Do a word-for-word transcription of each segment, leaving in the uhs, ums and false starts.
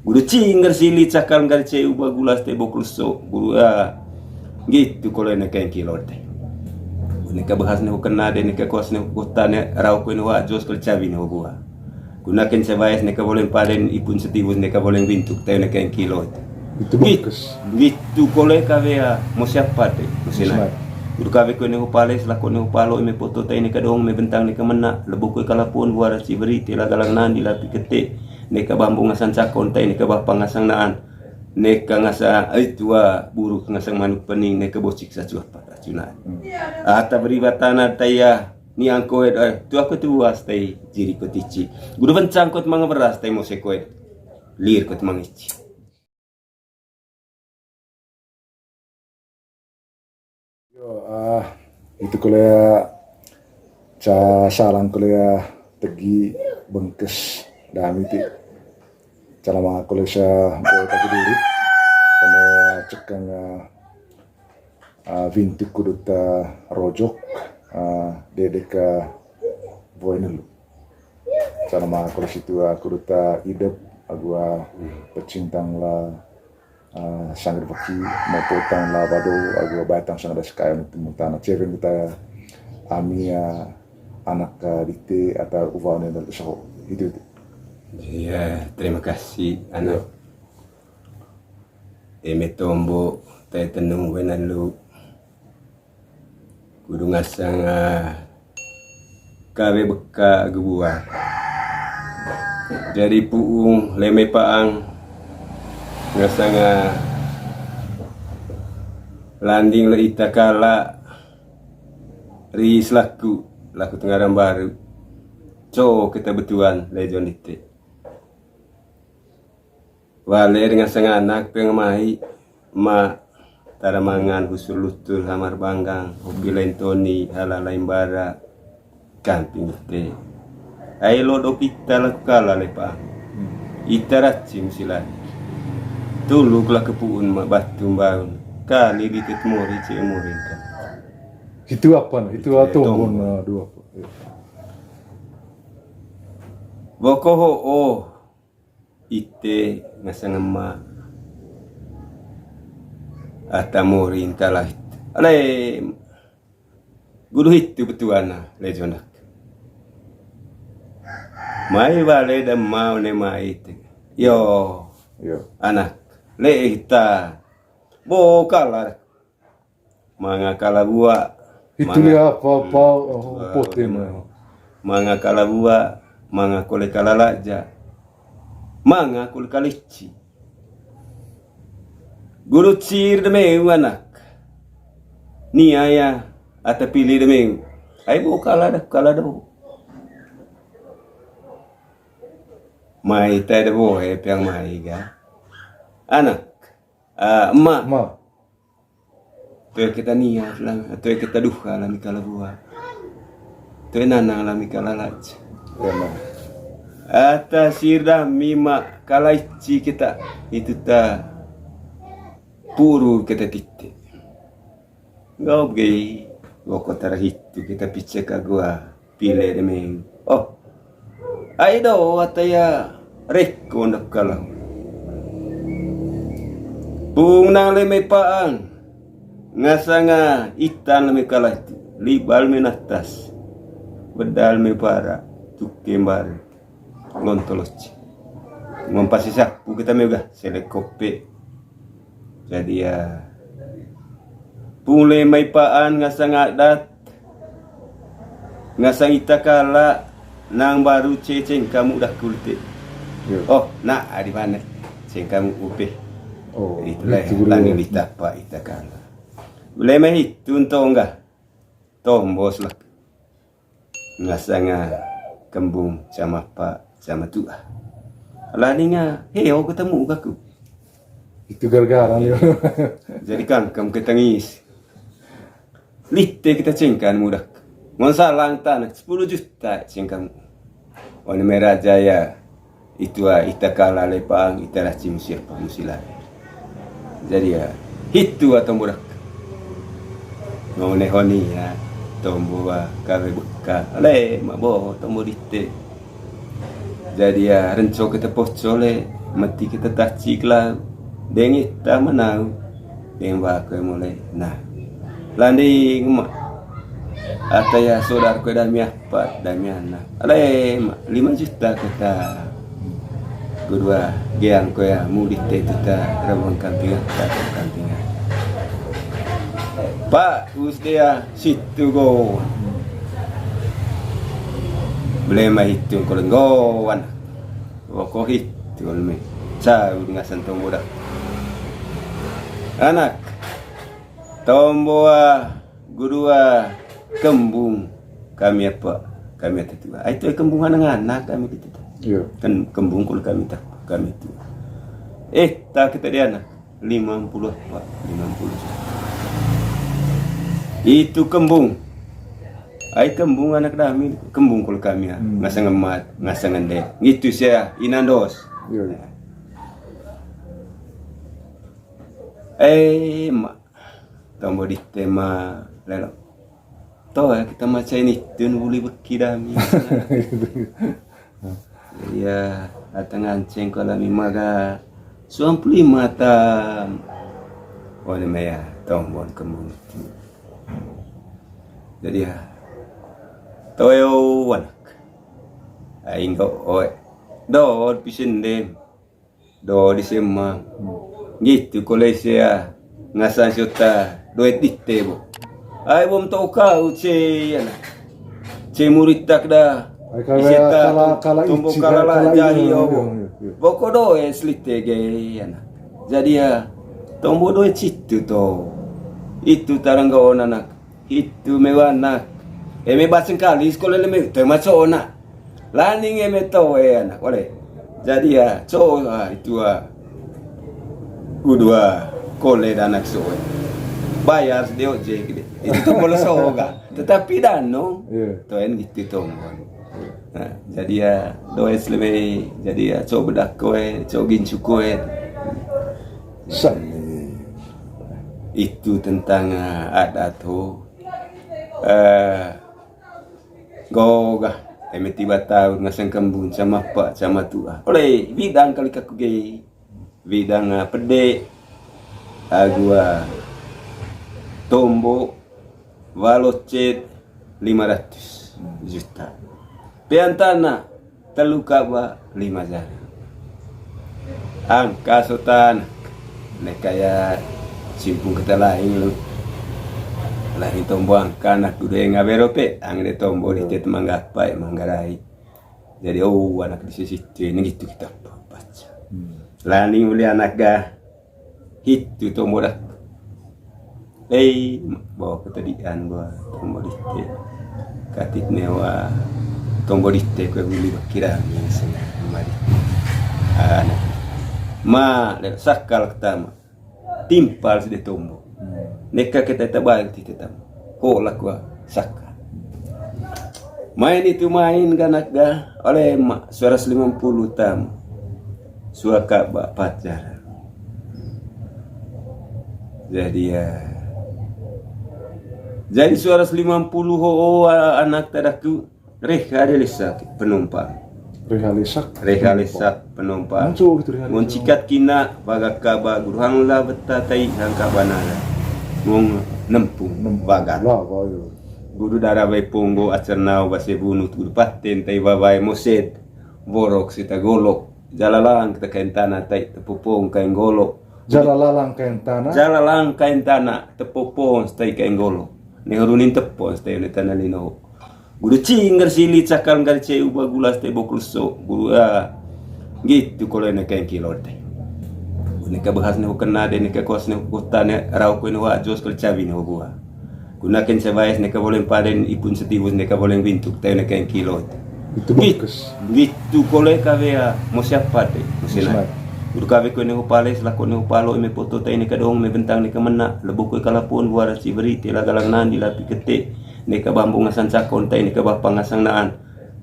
Guru cinggar sili cakal nggar ceu ba gulas te bokol so. Guru, ah, gitu kole ne kain kilo te. Neka bahas ne kena de, neka kuas ne kota ne rau ko ne wa jos kal cabi ne gua. Guna ken sebaes neka boleh paden ipun setibus neka boleh bintuk te neka yang kilo. Itu bangkes. Gitu kole kawe ya, mau siapa te, mau senai. Udah kawe ko ne pale, selako ne palo, me poto te neka dong, me bentang neka mena, lebo ko kalapon, buara ciberi, tela galang nandi, lapi kete, neka bambu ngasan cakon te, neka bapa ngasang naan, neka ngasa, ai tua, buruk ngasang manuk pening, neka bocik sacuah pat, acunan. Hmm. Ata beri batana, taya, ni angkoet, eh, tu aku tu was tai jiri ko tici. Guru bencang kot manga beras tai mose koet. Lir kot mangici. Yo, ah, itu kole ca salang kole tegi bengkes dami ti. Calama kole sa boy tagi diri. Kone cekang, ah, ah, vinti kudut, ah, rojok, ah, dedek, ah, boy nelu. Calama kole situ, ah, kudut, ah, idep, agu, ah, pecintang la, ah, sangir beki, mopotang la bado, agu, ah, batang sangir das kayo nitemu tanah. Cewek kita, ami, ah, anak, ah, dite, ata uva ne dan soho. Itu, itu. Iya, terima kasih, anak. Iya. Eme tombo, tai tenung wenalu. Kudu ngasang, ah, kawe beka gebua. Jadi puung leme paang ngasang, ah, landing le ita kala ri selaku laku tengaran baru. Co kita betuan lejon ite. Wale dengan senganak peng mai, ma tara mangan husur lutur hamar banggang, hopi lain toni, hala lain bara, kamping te. Ai lodo pita laku kala lepa. Hmm. Ita racing sila. Tuluk laku puun ma batu mbaun. Kali litet mori ce mori kan. Itu apa? Itu itu atombon, tombon. Nah, dua apa? Iya. Boko ho, oh. Ite ngasang ema. Ata mori intalah. Ale. Guru hitu betuana, lejonak. Mai bale da mau ne mai te. Yo. Yo. Anak. Le ita. Bo kalar. Manga kalabua. Itu manga, dia apa, hmm, apa, oh, pote manga. Manga kalabua, manga kole kalalaja. Manga kole kalici. Guru cir de meu anak. Ni aya ata pili de meu. Ai bo kala da, kala da. Mai tai de bohe piang mai ga. Anak. Ah, ema. Ema. Toe kita niat lah, toe kita duha lah mi kalabua. Toe nanang lah mi kalalaja. Emang. Ata sira mi ma kalaici kita itu ta puru kita titi. Ngau bgei, woko tara hitu kita picek agua. Pile de meng. Oh. Ai do, ata ya reko ndak kalau. Pung nang leme paang. Ngasanga itan leme kalah itu. Libal me natas. Bedal me para. Tuke mbaru. Lontoloci. Ngompasi sapu kita mega. Selekope. Jadi ya, pule mai paan ngasang adat, ngasang ita kala, nang baru ceceng kamu dah kulte. Yo. Oh, nak, adi mana? Ceng kamu upe. Oh, itulah itu, bro. Lani litapa ita kala. Bule mai itu ntongga. Tombos lah. Ngasanga kembung sama pa sama tua. Laninga heo ketemu kaku. Itu gara-gara nih. Jadi kangkam ketengis. Lite kita cengkan mudah. Ngon salang tanah sepuluh juta cengkam. Wane Merah Jaya. Itu a ita kala lepang, ita racing siapa musila. Jadi ya, hitu atau murak. Mau nehoni ya, tombo wa kawe beka. Le, mabo, tombo dite. Jadi ya, renco kita poco le. Mati kita tacik lah, deng ita manau, deng ba koe mole. Nah, landing ma. Ata ya sodar koe dami apa, dami anak. Ale ma, lima juta kota. Kedua, geang koe ya, muli te tuta, rabang kampingan, rabang kampingan. Pak, us dia, situ go. Bele ma hitung kolenggoan. Woko hitu me. Cau ngasan tombo dah. Anak. Tombo, ah, gudua kembung kami apa? Kami ata tua. Ai tu kembung anak-anak kami kita tu. Iya. Kan kembung kul kami tak kami tu. Eh, tak kita dia anak. Lima puluh apa? Lima puluh. Itu kembung. Ai kembung anak dami, kembung kul kami ya. Hmm. Ngasang emat, ngasang ende. Gitu sia, inandos. Iya, iya. Eh, ma. Tombo dite ma lelo. To ya, kita maca ini tun buli beki dami. Iya, ata nganceng ko lami maga suam pulima tam. Oh, ini maya, tombon kembung itu. Jadi ya, toyo anak. Aing ko oe. Dot pisin dem. Do di semang. Gitu kole sia ngasan siota doet dite bo. Ai bom tau kau ce, ya na. Ce murid tak dah. Ai, kala, kala, kala tombo ici, kala, kala jahi, iya, obo. Iya, iya. Boko doe selite ge, ya na. Jadi ya, tombo doe citu to. Itu tarangga ona nak. Hitu mewa anak. Eme baseng kali sekolah leme tema cona. Laning eme toe anak, oleh. Jadi ya, co, ah, itu, ah. Udua, kole dan anak soe. Bayar sedih ojek deh. Itu tuh kalau soga. Tetapi dano, iya, toen gitu tombon. Nah, jadi ya, does leme, jadi ya, co bedak koe, co gincu koe. Sani. Itu tentang, ah, adat ho. Eh, gogah, eme tiba tahun ngaseng kembung sama apa, sama tua. Oleh bidang kali kaku ge, bidang, ah, pede, agu, ah, tombo, walocet, lima ratus juta. Pean tanah, telu kaba lima jari. Angka sotan. Neka ya simpung kita lain lu. Lain tombo angka anak udah yang ngabero pe. Angin tombo di tet manggapa ya manggarai. Jadi, oh, anak di sisi ini gitu kita baca. Hmm. Laning uli anak ga. Hitu tombo dah. Eh, bawa ketedian bawa tombo dite. Katit newa tombo dite kue buli bakira mi sini mari. Anak. Ma, le sakal ketama. Timpal side tombo. Hmm. Neka kita tabayang tite tam. Ko lakua sakal. Main itu main ganak ga oleh ma suara lima puluh tam. Suaka ba pacar. Jadi ya. Jadi suara lima puluh ho, oh, anak tadaku. Reha delesak penumpang. Reha lesak. Reha lesak penumpang. Muncul gitu reha lesak. Mun cikat kina baga kaba guru hang la beta tai hang kaba nara. Mung nempung. Nempung. Baga. Lah, bayu. Guru dara bai ponggo acer nau base bunut guru paten tai babai mosed. Borok sita golok. Jalalang kita kain tanah tai tepupung kain golok. Jala lalang kain tanah. Jala lalang kain tanah, tepopon stai kain golo. Ne hurunin tepon stai ne tanah lino. Guru cinggar sili cakal nggar ceu bagula stai bokul so. Guru, ah, gitu kalau ne kain kilo teh. Ne ka bahas ne kena de ne ka kos ne kota ne rau ko ne wa jos kal cabi ne gua. Gunakan sebaes neka boleng paden ipun setibus neka boleng bintuk teu neka yang kilo. Itu bagus. Gitu kole kawe ya, mau siapa deh, mau senai. Udah kawe kue neho pale, selaku neho palo, eme poto tai neka dong, eme bentang neka mena, lebu kue kalapun, buara ciberi, tela galang naan, dilapi kete, neka bambu ngasang cakon, tai neka bapa ngasang naan,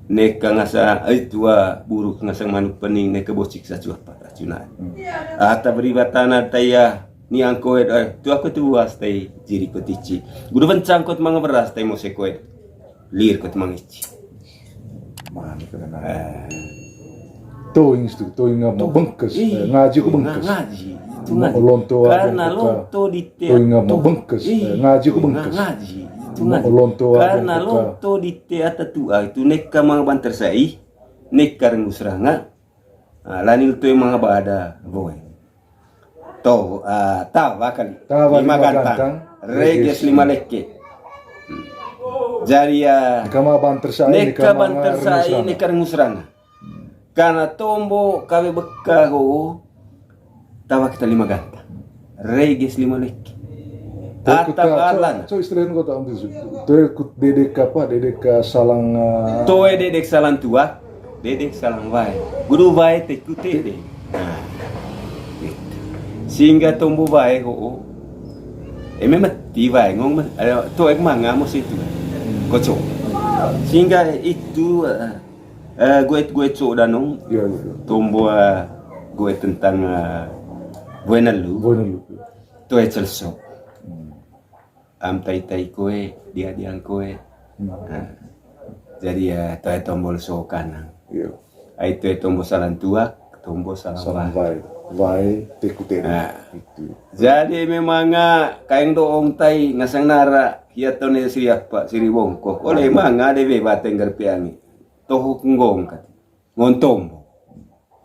neka ngasang, eh, tua, buruk ngasang manuk pening, neka bocik sacu apa, racunaan. Hmm. Ata beri batana, tai ya, Ni angkoet, eh, tu aku tu was tai jiri ko tici. Guru bencang kot manga beras tai mose koet. Lir kot mangici. Mani kena. Eh. Toing situ, toing apa? Bengkes, eh, ngaji ku bengkes. Ngaji, itu ngaji. Lonto aja. Karena lonto di te-, toing apa? Bengkes, eh, ngaji ku bengkes. Ngaji, itu ngaji. Lonto aja. Karena lonto di te ata tu'a itu neka manga banter sa'i, neka rengus ranga. Ah, lanil toing manga bada, boy. To, ah, tawa kali. Tawa lima gantang. Reges lima leke. Hmm. Jadi, ah, neka manga banter sa'i, neka manga rengus ranga. Karena tombo kawe beka ho, tawa kita lima gantang. Reges lima leke. Ata balan. So, istilah ko ta, om tu. Toe kut dedek apa? Dedek ka salang, ah, toe dedek salang tuak. Dedek salang wae. Guru wae teku tede. Nah, gitu. Sehingga tombo wae ho. Eme mati wae ngong me-, eh, toek manga mo situ. Koco. Sehingga itu, eh, eh, guet-guet so danong. Iya, iya. Tombo, eh, guet tentang, eh, Boe Nelu. Boe Nelu. Toe celso. Hmm. Am tai-tai koe, dia-diang koe. Hmm. Nah, jadi ya, toe tombo so kanang. Iya. Ai toe tombo salang tuak, tombo salang wae. Wae, teku tede. Nah. Itu. Jadi memang, ah, kaeng doong tai ngasang nara, hiat tone siri apa, siri bongkok. Oleh manga de be bateng garpe angi. Toho kenggong kat. Ngon tombo.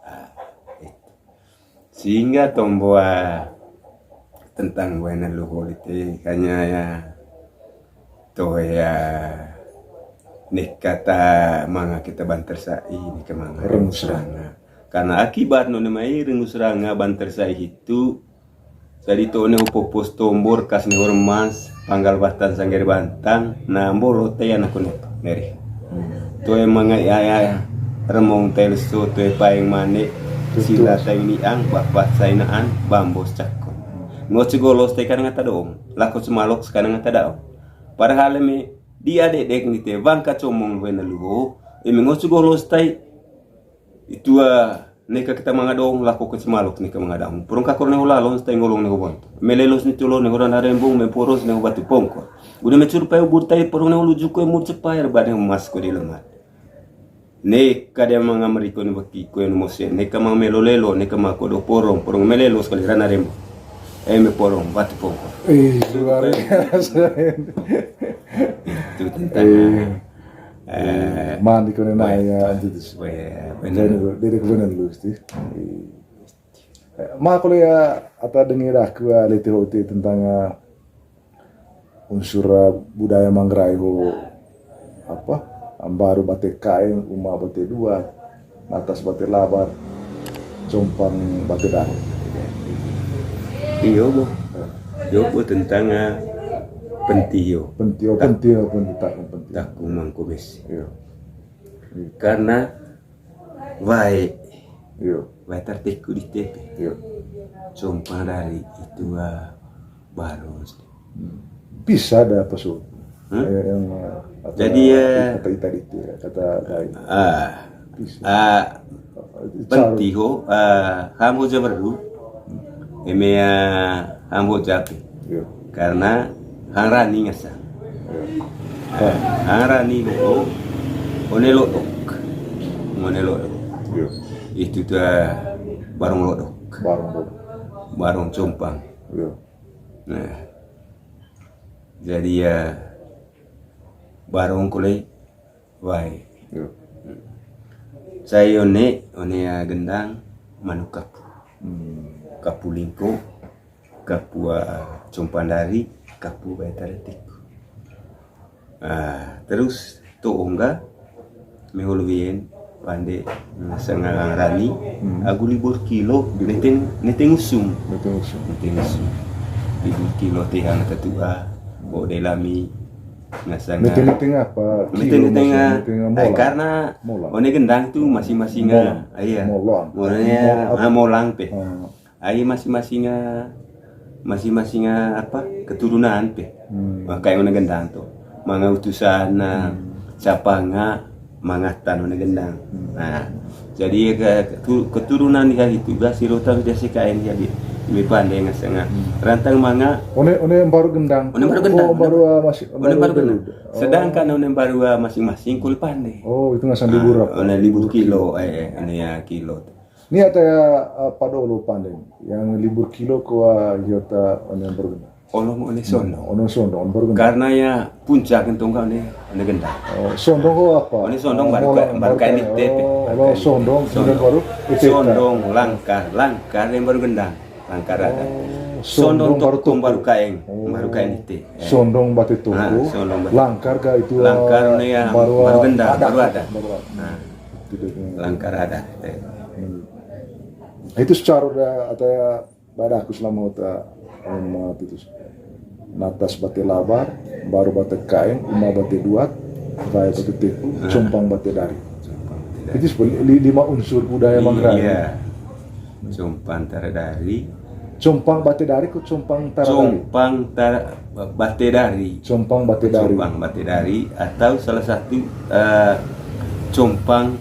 Ah, itu. Sehingga tombo, ah, tentang Boe Nelu ho lite, hanya ya, to ya, neka ta manga kita banter sa'i, neka manga rengus ranga. Karena akibat no ne mai rengus ranga banter sa'i hitu, jadi to ne ho popos tombo, kas ne ho remas, panggal batan sangger bantang, na mbolo te anak ne neri. Toe manga ya, ya, ya. Remong telso, toe paeng mane, sila tai niang, bapat sainaan, bambos cakon. Ngo cegolos te kanang ata doong, lako cemalok sekanang ata daong. Padahal eme dia dedek ni te, bangka comong Boe Nelu ho, eme ngo cegolos tai, itu, ah, neka kita manga doong, lako ke cemalok neka manga daong. Porong kakor ne ho lalon, stai ngolong ne ho bonto. Melelos ni tolo ne ho rana rembong, memporos ne ho batu pongkor. Udah mecur pai ubur tai, porong ne ho luju koe mur cepai, reba ne ho mas ko di lemar. Neka dia manga meriko ne beki koe ne mose, neka manga melo lelo, neka manga kodo porong, porong melelos kali rana rembong. Eme porong, batu pongkor. Ih, luar biasa. Itu tentang, eh, mandi kone naya antitis. Weh, bener. Jadi, dia kebenen lu, Sti. Eh, ma, kalau ya, ata dengi daku, ah, lete hote tentang, ah, unsur, ah, budaya Manggarai ho, apa, ambaru bate kaeng, uma bate dua, natas bate labar, compang bate daru. Iyo, Bo. Iyo, Bo, tentang, ah, pentio. Pentio, pentio, pentio, takung, pentio. Takung mangkubis. Iyo. Karena wae. Iyo. Wae tartiku di tepe. Iyo. Compang dari itu, ah, baru. Hmm. Bisa ada apa so? Hmm? Eh, yang, eh, kata, jadi, eh, kata ita di itu ya, kata lain. Ah. Bisa. Ah, pentio, ah, hamo jabaru. Eme, ah, hamo japi. Iyo. Karena hang rani ngasang. Iyo. Ah, hang rani ho, one lodok. One lodok. Iyo. Itu tu, ah, barong lodok. Barong lodok. Barong compang. Iyo. Nah. Jadi ya, barong kole wae. Iyo. Sai one, one, ah, gendang, manuk kapu. Hmm. Kapu lingko, kapu, ah, compang dari, kapu bae taretiku. Ah, terus to'o ga, mehol wien, pande, ngasang hang rani, hmm, agu libur kilo, libur. Neteng, neteng usung. Neteng usung. Neteng usung. Libur kilo te hang ata tu'a, bo de lami, ngasang. Neteng, neteng apa? Neteng, kilo neteng, maksudnya, ah, neteng eh, molang. Karena molang. One gendang tu masing-masing, molang. Ah, iya. Molang. Molang, ah, molang pe. Ah. Ai masing-masing, ah, masing-masing, ah, apa, keturunan pe. Hmm. Makanya one gendang tu. Manga utusan, ah, hmm, siapa nga mangatan one gendang. Hmm. Nah, jadi ke-, ketu-, keturunan dia itu, ga si rotan dia si kain dia di-, Eme pande ngasang, ah. Hmm. Rantang manga. One, one mbaru gendang. One mbaru gendang. Oh, mbaru, ah, masih, one mbaru gendang. Sedangkan one mbaru, ah, masing-masing kul pande. Oh, itu ngasang libur apa? One libur kilo, eh, eh, one ya kilo. Ni ata ya, ah, pado olo pande. Yang libur kilo ko, ah, hiota one mbaru gendang. Olo mo one sondong. Ono sondong, baru gendang. Karena ya puncak gentong kau nih, one gendang. Oh, sondong ko apa? One sondong baru kayak, baru kayak ini tepe. Oh, olo sondong, kemudian baru tepe. Sondong, langkar, langkar yang baru gendang, langkar ada. Oh, sondong baru toko, baru kaeng, baru kaeng ini teh. Sondong bate toko, langkar ga itu, langkar, ah, ya, baru gendang, baru ada. Baru ada. Nah. Langkar ada. Hmm. Itu secara udah ada Bada aku selama uta, em, titus. Natas bate labar, baru bate kaeng, uma bate duat, wae bate teku, compang bate dari. Itu seperti li-, lima unsur budaya Manggarai. Iya. Compang tara dari. Compang bate dari ko compang tara dari? Compang tara, bate dari. Compang bate dari. Compang bate dari atau salah satu, eh, compang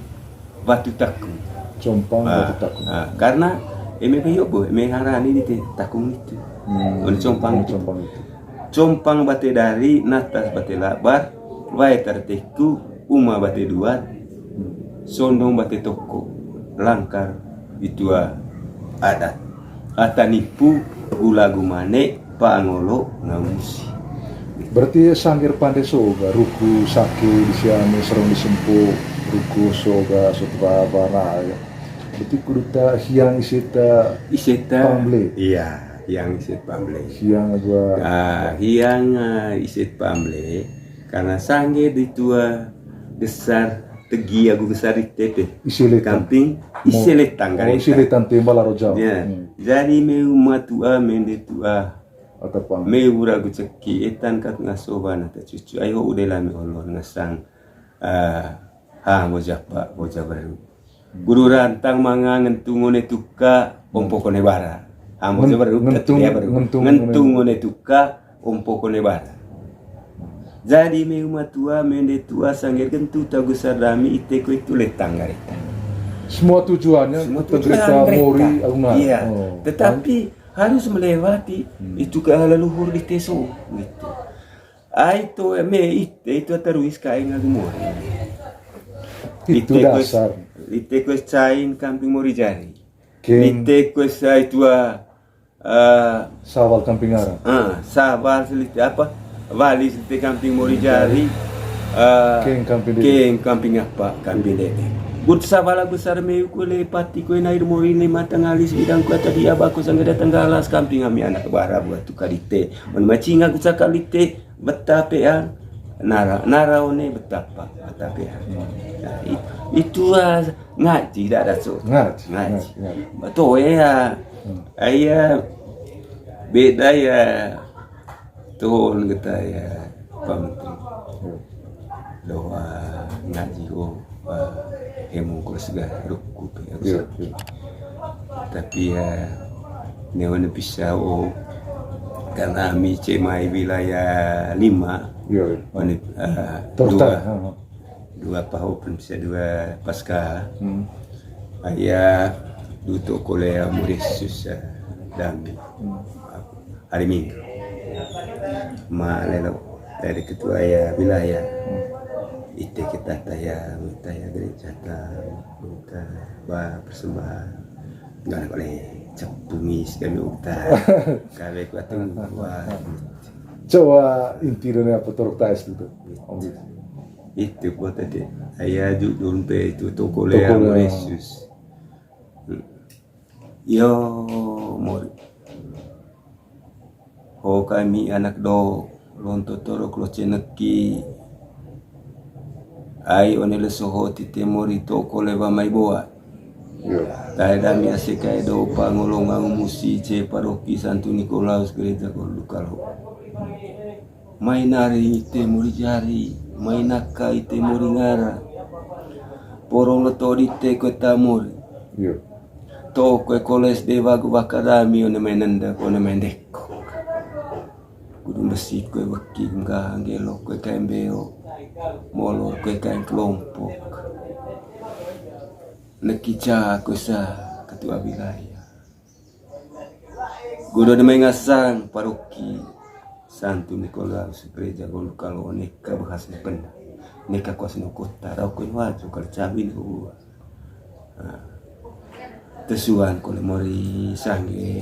batu takung. Compang batu takung. Ah, karena eme bayo bo, eme harani di te takung itu. Hmm. One compang itu. Compang itu. Compang bate dari, natas bate labar, wae tara teku, uma bate duat, sondong bate toko, langkar itu, ah, adat. Ata nipu, gula gumane, pangolo, ngamusi. Berarti sangger pande soga, ruku sake di siame serong di sempo, ruku soga, sotra bana ya. Berarti kudu ta hiang isit ta pamble. Iya, hiang isit pamble. Hiang gua. Ah, hiang, ah, isit pamble. Karena sangge di tua gesar tegi agu gesar di tepe. Isi letang. Kamping, isi letang. Oh, isi letang tembal aro jauh. Ya. Hmm. Jadi meu matua, mende tua. Atau pang. Meu ragu ceki, etan kat ngaso bana ta cucu. Ai ho ude lami olon ngasang. Ah, ha, boja pa, boja baru. Guru rantang manga ngentung one tuka, ompok one bara. Ha, boja baru, ngentung, ngentung one tuka, ompok one bara. Jadi, meu matua, mende tua, sangger gentu, tagu sarami, ite ko itu letang gareta. Semua tujuannya, semua tujuan gereta mori, agungan. Iya. Oh. Tetapi harus melewati itu ke leluhur di teso, gitu. Ai to me ite itu taruis kae ngagu mori. Itu dasar. Ite ko cain kamping mori jari. Ite ko sai tua, eh, sawal kamping ara. Ah, sawal selite apa? Wali selite kamping mori jari. Eh, keng kamping dede. Keng kamping apa? Kamping dede. But sawal besar meu kule pati kue nair mori lima tangalis bidang kue tadi abako sangga datang galas kamping ami anak bara buat tu kalite. Mun macinga ku sakalite beta peang. Nara, nara one beta pa, beta peang. Nah, i-, itu, ah, ngaji dak ada so. Ngaji, ngaji, ngaji. Betul ya. Hmm. Aya beda ya. Tuhun kita ya, Pak Menteri. Doa ngaji ko, eh, hemong ko sega ruku pe aku. Tapi ya, newan pisau, karena ami cemai wilayah lima. Iya, iya. Dua, ha, ha. Dua paho pun bisa dua pasca. Hmm. Aya duto kolea muresus, eh, dami. Hmm. Hari Minggu. Ma lelo dari ketua ya wilayah. Hmm. Ite kita taya, taya gereja ta, kita ba persembahan. Nggak ada kole cepu mis kami uta. Kami kuat tuh. Coba inti dari apa torok tais gitu. Om gitu. Itu buat tadi. Ayah judul pe itu toko lea Yesus. Yo, mori. Ho kami anak do, lonto torok lo ceneki. Ai one leso ho tite mori toko lea mai boa. Tae dami ase kae do pangolong au musi ce paroki Santo Nikolaus gereja Kordukal ho. Mai nari ite mori jari, mai naka ite mori ngara. Porong leto dite kota mori. Iya. To kue koles dewa gu bakadami one mai nenda, one mai ndeko. Kudu besi kue weki ngga ngelo kue kain beo. Molor kue kain kelompok. Neki ca kue sa ketua wilayah. Godo de mai ngasang paroki Santo Nikolaus gereja Golkalo neka bahas ni penda. Neka kuas no kota rau kuin wajo kal cawi ni ua. Tesuan kole mori sangge.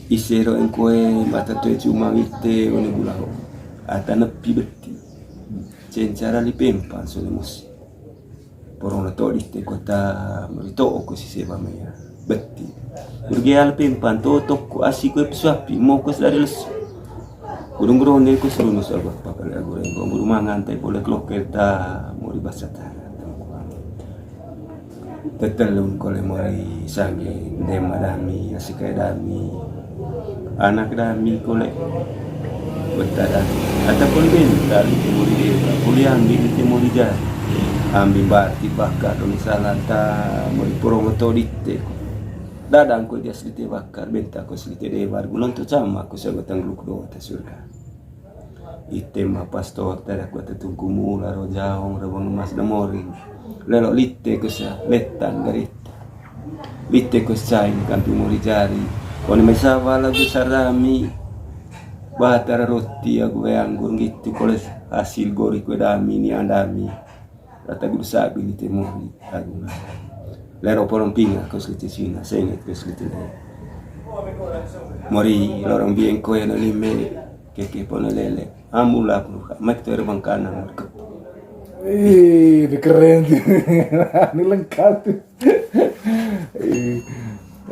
Isero engkoe mata toe cuma ngite one bulao. Ata nepi beti. Cencara lipempan sone musi. Porong leto dite kota mori to'o ko si seba mea. Beti. Urge al pempan to toko asi ko episu api mo ko sedari lesu. Gurung gurung ne ko serunu sabak pakale agure ko buru mangan tai pole kloker ta mori basa ta. Tetelun kole mori sangge ndema dami asika dami. Anak dami kole beta dami ata kole benta lite mori dewa kole ambi lite mori ja. Ambi barti bakar doni salanta mori porong to dite. Dadang ko dias lite bakar benta ko selite dewa gulon to cama ko sabatang gluk doa ta surga. Ite ma pastor tada kuat tungku mula ro jaong ro bang emas da moring. Lelo lite ko sa letan garita. Lite ko sa ini kampi mori jari. Kone mai sawa lagu sarami. Batara roti agu anggur gitu kole hasil gori kue dami ni andami. Rata guru sabi lite mori agu na. Lero porong pinga ko selite sina senget ko selite lero. Mori lorong bieng koe no lime. Keke pone lele. Amula pun mak tuh bangkana. Ih, ini keren tuh. Ini lengkap tuh. Ih,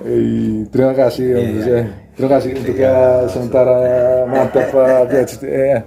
ih, terima kasih, Om Gus, ya. Terima kasih untuk ya sementara mantap, Pak Piaji, ya.